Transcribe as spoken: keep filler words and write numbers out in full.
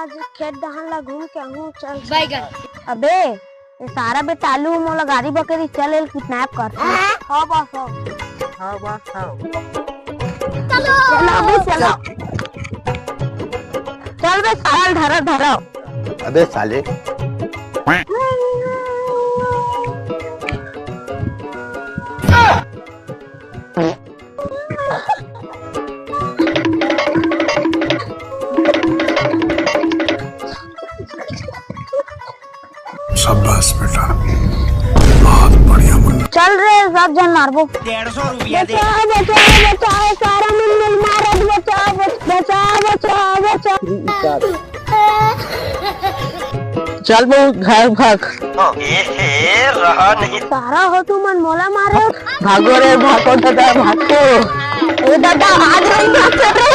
आज खेत डहन ला घूम के आहूँ, चल। बैगन। अबे, ये सारा बेतालू मोला गाड़ी बकेरी चल, एल किडनैप कर। हाँ बस, हाँ। हाँ बस, हाँ। चलो अबे, चलो। चल बे, सारा धरा, धरा। अबे साले। शाबाश बेटा, बहुत बढ़िया मुन्ना। चल रे, सब झन मारबो। डेढ़ सौ रुपया दे। बचा, बचा, बचा, सारा मन मिल मारत, बचा, बच-, बचा, बचा, बचा। चल बहू, घर भाग। सारा हो तुमन मोला मारे। भागो रे, भागो दादा, भागो। ए दादा, आज नहीं भागो रे।